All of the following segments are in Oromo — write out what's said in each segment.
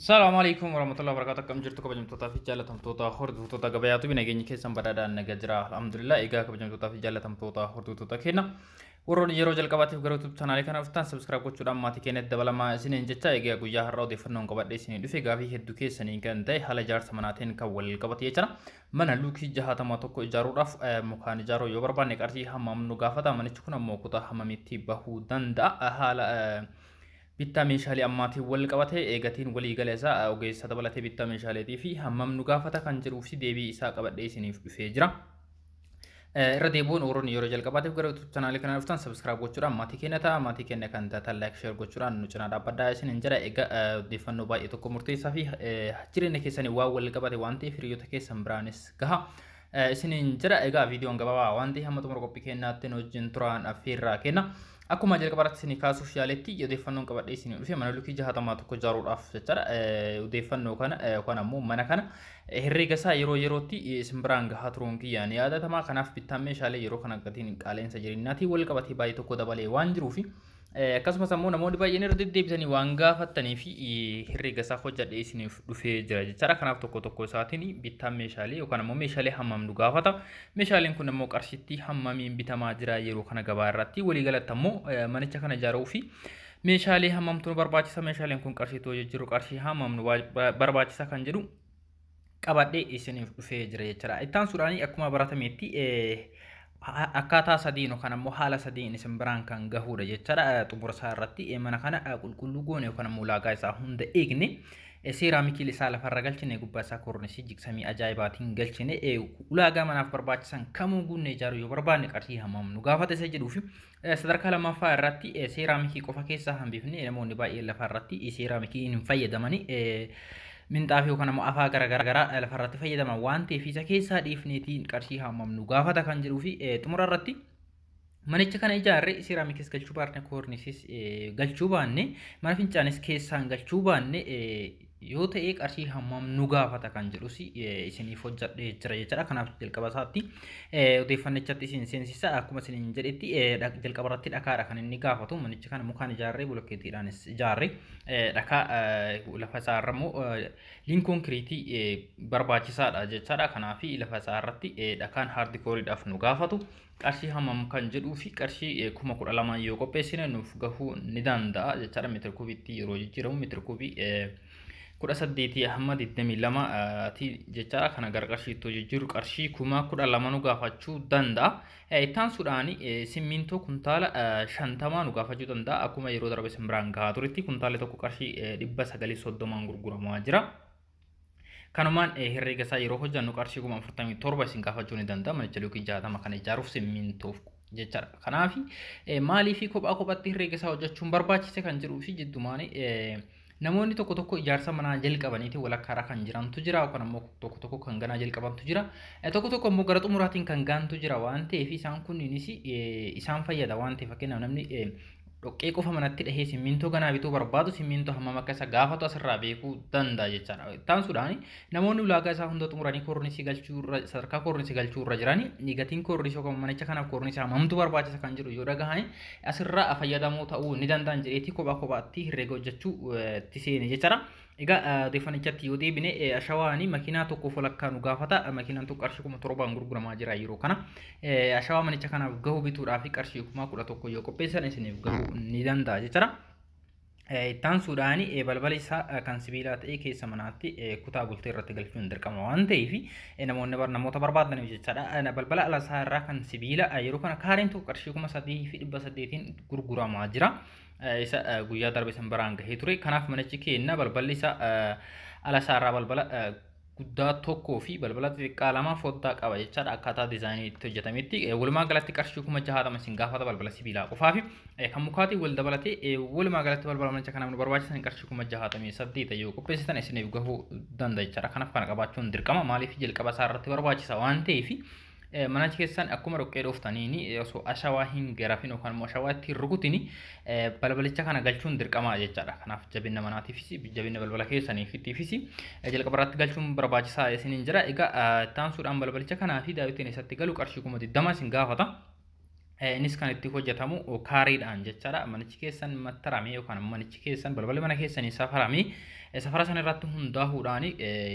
Salaamu alaikum warahmatullahi wabarakatuh. Akkam jirtu kabajamtootaa fi jaallatamtoota hordoftoota gabayaatu nageenya keessan badhaadhaan nagaa jira. Alhamdulillah. Egaa kabajamtootaa fi jaallatamtoota hordoftoota keenya, warroonni yeroo jalqabaatiif gara YouTube chaanaalii kana dhuftan subscribe gochuudhaan maatii keenyatti dabalamaa isiniin jecha. Egaa guyyaa har'a odeeffannoon qabadhee isinii dhufe gaafii hedduu keessanii kan ta'e, haala ijaarsa manaatiin kan wal qabate jechuudha. Mana luukii 61 ijaaruudhaaf mukaan ijaaruu yoo barbaanne qarshii hammam nu gaafata? Manichi kun ammoo kutaa hammamitti bahuu danda'a? Haala bittaa meeshaalee ammaatiin wal qabate gatiin walii gala isaa ogeessa dabalatee bittaa meeshaaleetii fi hammam nu gaafata kan jedhuu fi deebii isaa qabadhee isiniif dhufee jira. Irra deebi'uun warroonni yeroo jalqabaatiif gara YouTube chaanaalii kana dhuftan subscribe gochuudhaan maatii keenya ta'a. Maatii keenya kan taatan like, share gochuudhaan nu cinaa dhaabbadhaa isiniin jedha. Egaa odeeffannoo baay'ee tokko murteessaa fi jireenya keessanii waan wal qabate waan ta'eef hiriyoota keessan biraanis gaha isiniin jedha. Egaa viidiyoon gabaabaa waan ta'eef hamma xumura qophii keenyaatti nu wajjin turaan affeerraa kenna. Akkuma jalqaba irratti isinii kaasuuf yaaletti, odeeffannoon qabadhee isinii dhufe mana lukii 61 ijaaruudhaaf jechaadha. Odeeffannoo kana yookaan ammoo mana kana herreega isaa yeroo yerootti isin biraan gahaa turuun kiyya ni yaadatama. Kanaaf bittaan meeshaalee yeroo kana gatiin qaala'insa jireenyaatiin wal qabatee baay'ee tokko dabalee waan jiruufi akkasumas ammoo namoonni baay'een irra deddeebisanii waan gaafatanii fi herreega isaa hojjedhee isiniif dhufee jira jechaadha. Kanaaf tokko tokko isaatiin bittaan meeshaalee yookaan ammoo meeshaalee hammam nu gaafata? Meeshaaleen kun ammoo qarshitti hammamiin bitamaa jira yeroo kana gabaa irratti? Waliigalatti ammoo manicha kana ijaaruu fi meeshaalee hammamtu nu barbaachisa? Meeshaaleen kun qarshiitti hojii qarshii hammam nu barbaachisa kan jedhu qabadhee isiniif dhufee jira jechaadha. Ittaan suuraanii akkuma baratametti akkaataa sadiin yookaan ammoo haala sadiin isin biraan kan gahuudha jechaadha. Xumura isaa irratti mana kana qulqulluu goone yookaan ammoo ulaagaa isaa hunda eegne, seeraamikii isaa lafarra galchine, gubbaa isaa koornisii jigsamii ajaa'ibaatiin galchine, ulaagaa manaaf barbaachisan kamuu guunne ijaaruu yoo barbaanne qarshii hammam nu gaafata isa jedhuu fi sadarkaa lammaffaa irratti seeraamikii qofa keessaa hambifne, namoonni baay'een lafarratti seeraamikii hin fayyadamani, minxaafii yookaan ammoo afaa garaagaraa lafarratti fayyadaman waan ta'eef isa keessaa dhiifneetiin qarshii hammam nu gaafata kan jedhuu fi xumura irratti manicha kana ijaarre seeraamikis galchuu baanne, koornisis galchuu baanne, mana fincaanis keessaan galchuu baanne yoo ta'e qarshii hammam nu gaafata kan jedhus isiniif hojjedhee jira jechaadha. Kanaaf jalqaba isaatti odeeffannichatti isin seensisa. Akkuma isiniin jedhetti jalqaba irratti dhakaadha kan inni gaafatu. Manicha kana mukaan ijaarree, bolokkeettiidhaanis ijaarree, dhakaa lafa isaa irra immoo lean konkiriitii barbaachisaadha jechaadha. Kanaaf lafa isaa irratti dhakaan haardikooriidhaaf nu gaafatu qarshii hammam kan jedhuu fi qarshii 12,000 yoo qopheessine nuuf gahuu ni danda'a jechaadha. Meetira kuubiitti yeroo jijjiiramu meetira kuubii 18 hamma 22 jechaadha. Kana gara qarshiitti jijjiiru qarshii 12,000 nu gaafachuu danda'a. Ittaan suudhaan simmintoo kuntaala 50 nu gaafachuu danda'a. Akkuma yeroo darbe isin biraan gahaa turetti kuntaalli tokko qarshii 930n gurguramaa jira. Kanumaan herreega isaa yeroo hojjennu qarshii 47,000 isin gaafachuu ni danda'a. Manicha luukii 60 kana ijaaruuf simmintoof jechaadha. Kanaaf maaliif kophaa kophaatti herreega isaa hojjechuun barbaachise kan jedhuu fi jiddumaan namoonni tokko tokko ijaarsa manaa jalqabaniiti walakkaarra kan jirantu jira, yookaan ammoo tokko tokko kan ganaa jalqabantu jira, tokko tokko ammoo gara xumuraatiin kan gaantu jira waan ta'eef isaan kunniinis isaan fayyada waan ta'eef, fakkeenyaaf namni dhoqqee qofa manatti dhahee simmintoo ganaa bituu barbaadu simmintoo hammam akka isa gaafatu asirraa beekuu danda'a jechaadha. Ittaansuudhaan namoonni ulaagaa isaa hunda xumuranii koornisii galchuu irra, sadarkaa koornisii galchuu irra jiranii, gatiin koornisii yookaan manicha kanaaf koornisii hammamtu barbaachisa kan jedhu yoo dhagahani asirraa fayyadamoo ta'uu ni danda'an jedheetii kophaa kophaatti herreega hojjechuu itti seene jechaadha. Egaa odeeffannichatti yoo deebine, ashawaani makiinaa tokkoof walakkaa nu gaafata. Makiinaan tokko qarshii 7,000n gurguramaa jira yeroo kana. Ashawaa manicha kanaaf gahu bituudhaaf qarshii 11,000 yoo qopheessan isiniif gahuu ni danda'a jechaadha. Ittaansuudhaan balbala isaa kan sibiilaa ta'e keessa manaatti kutaa bultee irratti galchuun dirqama waan ta'eef namoonni namoota barbaadaniif jechaadha. Balbala ala isaa irraa kan sibiila yeroo kana kaareen tokko qarshii 3,800n gurguramaa jira. Isa guyyaa darbe san biraan gahee ture. Kanaaf manichi keenya balballi isaa ala isaa irraa balbala guddaa tokkoo fi balbala xixiqqaa lama foddaa qaba jechaadha, akkaataa diizaayinii itti hojjetametti. Walumaa galatti qarshii 60,000 isin gaafata balbala sibiilaa qofaa fi kan mukaatiin wal dabalatee. Walumaa galatti balbala manicha kanaaf nu barbaachisan qarshii 68,000 yoo qopheessitan isiniif gahuu danda'a jechaadha. Kanaaf kana qabaachuun dirqama, maaliif jalqaba isaa irratti barbaachisa waan ta'eef. Mana keessan akkuma dhoqqee dhooftaniini osoo ashawaa hin garafin yookaan immoo ashawaa ittiin rukutini balbalicha kana galchuun dirqama jechaadha. Kanaaf jabina manaatiifis jabina balbala keessaniifis jalqaba irratti galchuun barbaachisaa isiniin jira. Egaa ittaansuudhaan balbalicha kanaa fi daawitiin isatti galu qarshii 20,000 isin gaafata. Innis kan itti hojjetamu kaareedhaan jechaadha. Manichi keessan mattaramee yookaan manichi keessan balballi mana keessanii safaramee safara sana irratti hundaa'uudhaan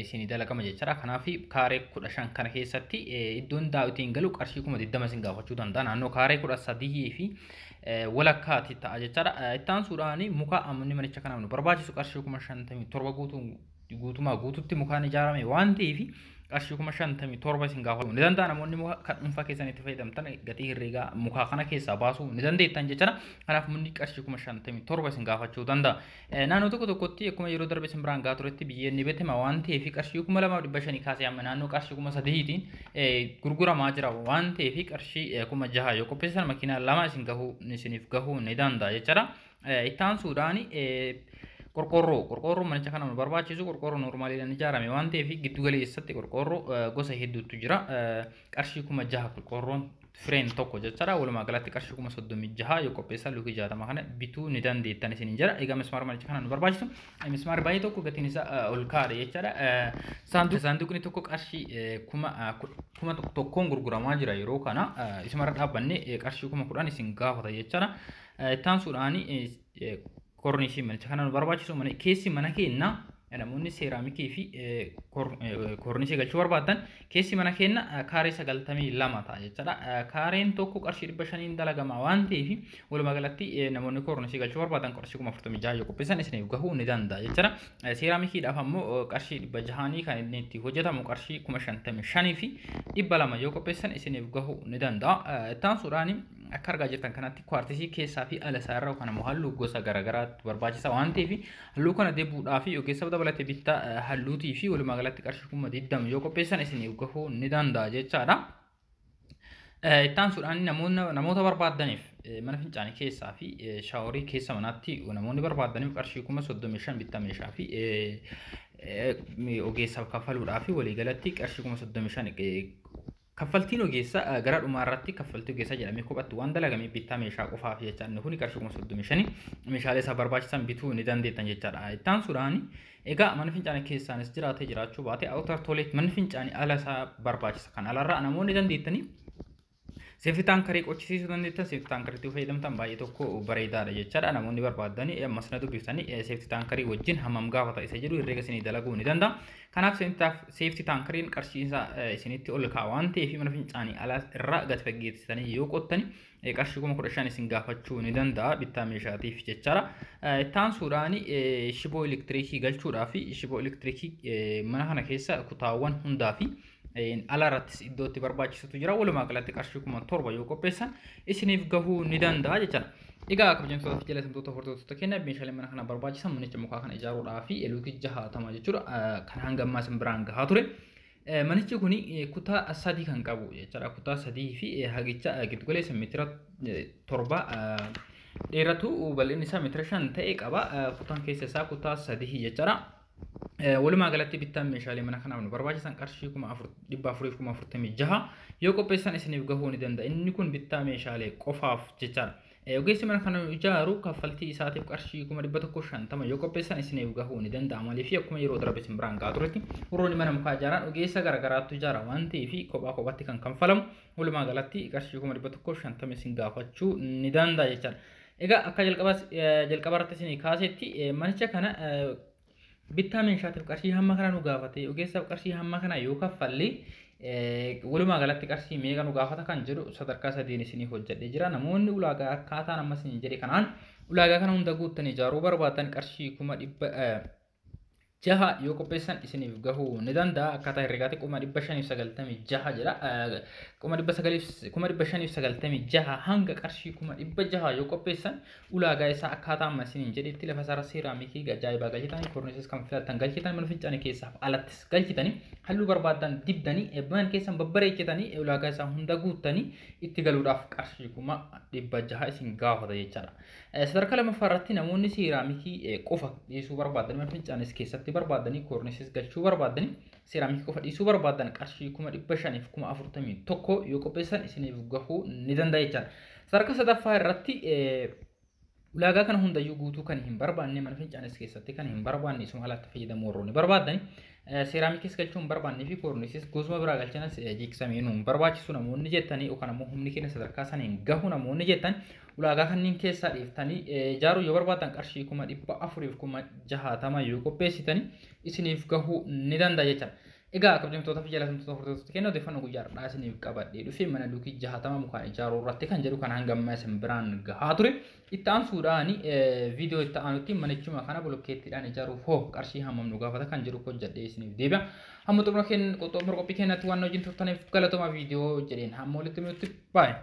isinii dalagama jechaadha. Kanaaf kaaree 15 kana keessatti iddoon daawitiin galu qarshii 20,000 isin gaafachuu danda'a. Naannoo kaaree 13 fi walakkaatti ta'a jechaadha. Itti aansuudhaan muka amni manicha kanaaf nu barbaachisu qarshii 57,000 guutumaa guututti mukaan ijaarame waan ta'eef qarshii 57,000 isin gaafachuu ni danda'a. Namoonni muka kan dhuunfaa keessan itti fayyadamtan gatii herreegaa mukaa kana keessaa baasuu ni dandeettan jechaadha. Kanaaf mukni qarshii 57,000 isin gaafachuu danda'a. Naannoo tokko tokkotti akkuma yeroo darbe isin biraan gaa turetti biyyeen ni betema waan ta'eef qarshii 2,500 kaasee amma naannoo qarshii 3,000tiin gurguramaa jira waan ta'eef qarshii 6,000 yoo qopheessan makiinaa 2 isin gahuu isiniif gahuu ni danda'a jechaadha. Itti aansuudhaan qorqoorroo manicha kana nu barbaachisu qorqoorroo normaaliidhaan ijaarame waan ta'eef giddu galeessatti qorqoorroo gosa hedduutu jira. Qarshii 6,000 qorqoorroon fireen tokko jechaadha. Walumaa galatti qarshii 36,000 yoo qopheessan luukii 60 kana bituu ni dandeettan isin jira. Egaa mismaara manicha kana nu barbaachisu mismaarri baay'ee tokko gatiin isaa ol ka'aadha jechaadha. Saanduqni tokko qarshii 1,000 gurguramaa jira yeroo kana. Isumarra dhaabbannee qarshii 10,000 isin gaafata jechaadha. Itti aansuudhaan korniisii manicha kana nu barbaachisu mana keessi mana keenna namoonni seeraamikii fi korniisii galchuu barbaadan keessi mana keenna kaaree 92 ta'a jechaadha. Kaareen tokko qarshii 500 dalagama waan ta'eef walumaa galatti namoonni korniisii galchuu barbaadan qarshii 46,000 yoo qopheessan isiniif gahuu ni danda'a jechaadha. Seeraamikiidhaaf ammoo qarshii 600 kan inni itti hojjetamu qarshii 55,200 yoo qopheessan isiniif gahuu ni danda'a. Itti aansuudhaan akka argaa jirtan kanatti kwaartisii keessaa fi ala isaa irra yookaan ammoo halluu gosa garaagaraatu barbaachisa waan ta'eef halluu kana dibuudhaa fi ogeessa dabalatee bittaa halluutii fi walumaa galatti qarshii 20,000 yoo qopheessan isiniif gahuu ni danda'a jechaadha. Itti aansuudhaan namoota barbaadaniif mana fincaanii keessaa fi shaaworii keessa manaatti namoonni barbaadaniif qarshii 35,000 bittaa meeshaa fi ogeessaaf kaffaluudhaa fi waliigalatti qarshii 35,000 kaffaltiin ogeessaa gara dhumaa irratti kaffaltii ogeessaa jedhamee kophatti waan dalagame bittaa meeshaa qofaaf jecha inni kun qarshii 35,000 meeshaalee isaa barbaachisan bituu ni dandeettan jechaadha. Itti aansuudhaan egaa mana fincaanii keessaanis jiraatee jiraachuu baate outer toilet manni fincaanii ala isaa barbaachisa. Kan alarraa namoonni dandeettanii seefti taankarii qochisiisuu dandeettan seefti taankariitti fayyadamtan baay'ee tokko bareedaadha jechaadha. Namoonni barbaadanii ammas na dubbiftanii seefti taankarii wajjin hammam gaafata isa jedhu herreega isinii dalaguu ni danda'a. Kanaaf seefti taankariin qarshii isaa isinitti ol ka'a waan ta'eef mana fincaanii ala irraa gad fageessitanii yoo qottani qarshii 15,000 isin gaafachuu ni danda'a bittaa meeshaatiif jechaadha. Itti aansuudhaan shiboo elektiriikii galchuudhaa fi shiboo elektiriikii mana kana keessa kutaawwan hundaa fi ala irrattis iddoo itti barbaachisutu jira. Walumaa galatti qarshii 7,000 yoo qopheessan isiniif gahuu ni danda'a jechaadha. Egaa kabajamtoota fi jaallatamtoota hordoftoota keenya meeshaalee mana kana barbaachisan manicha mukaa kana ijaaruudhaa fi luukii 60 jechuudha. Kan hanga ammaa isin biraan gahaa ture. Manichi kun kutaa 3 kan qabu jechaadha. Kutaa 3 fi hagicha giddu galeessa meetira 7 dheeratu bal'inni isaa meetira 5 ta'e qaba. Kutaan keessa isaa kutaa 3 jechaadha. Walumaa galatti bittaan meeshaalee mana kanaaf nu barbaachisan qarshii 446,000 yoo qopheessan isiniif gahuu ni danda'a. Inni kun bittaa meeshaalee qofaaf jechaadha. Ogeessi mana kana ijaaru kaffaltii isaatiif qarshii 150,000 yoo qopheessan isiniif gahuu ni danda'a. Maaliif akkuma yeroo darbe isin biraan gahaa turetti warroonni mana mukaa ijaaran ogeessa garaagaraatu ijaara waan ta'eef kophaa kophaatti kan kanfalamu walumaa galatti qarshii 150,000 isin gaafachuu ni danda'a jechaadha. Egaa akka jalqaba irratti isinii kaasetti manicha kana bittaa meeshaatiif qarshii hamma kana nu gaafate ogeessaaf qarshii hamma kana yoo kaffalle walumaa galatti qarshii meeqa nu gaafata kan jedhu sadarkaa 3 isinii hojjedhee jira. Namoonni ulaagaa akkaataan amma isin jedhe kanaan ulaagaa kana hunda guuttanii ijaaruu barbaadan qarshii 600,000 yoo qopheessan isiniif gahuu ni danda'a. Akkaataa herreegaatti 596,000 jedha. 596,000 hanga qarshii 600,000 yoo qopheessan ulaagaa isaa akkaataa amma isiniin jedhetti lafa isaarra seeraamikii ajaa'ibaa galchitanii korniisis kan filattan galchitanii mana fincaanii keessaaf alattis galchitanii halluu barbaadan dibdanii mana keessan babbareechitanii ulaagaa isaa hunda guuttanii itti galuudhaaf qarshii 600,000 isin gaafata jechaadha. Sadarkaa lammaffaa irratti namoonni seeraamikii qofa dhiisuu barbaadan mana fincaanis keessatti barbaadanii koornisis galchuu barbaadanii seeraamikii qofa dhiisuu barbaadan qarshii 541,000 yoo qopheessan isiniif gahuu ni danda'a jechaadha. Sadarkaa sadaffaa irratti Ulaagaa kana hundayyuu guutuu kan hin barbaanne, mana fincaanis keessatti kan hin barbaanne, isuma alatti fayyadamuu warroonni barbaadani, seeraamikiis galchuu hin barbaannee fi koorniisis gosuma biraa galchanas jiiksamee nu hin barbaachisu namoonni jettanii, yookaan ammoo humni keenya sadarkaa sana hin gahu namoonni jettan, ulaagaa kanneen keessaa dhiiftanii ijaaruu yoo barbaadan qarshii 460,000 yoo qopheessitanii isiniif gahuu ni danda'a jechuudha. Egaa kabajamtoota fi jaallatamtoota hordoftoota keenya, odeeffannoo guyyaa har'aa isiniif qabadhee dhufe mana luukii 60 mukaan ijaaruu irratti kan jedhu kan hanga ammaa isin biraan gahaa ture. Itti aansuudhaan viidiyoo itti aanutti manichuma kana bolokkeettiidhaan ijaaruuf hoo qarshii hammam nu gaafata kan jedhu hojjedhee isiniif deebi'a. Hamma xumura qophii keenyatti waan wajjin turtaniif galatoomaa viidiyoo jedheen hamma walitti nutti baay'ee.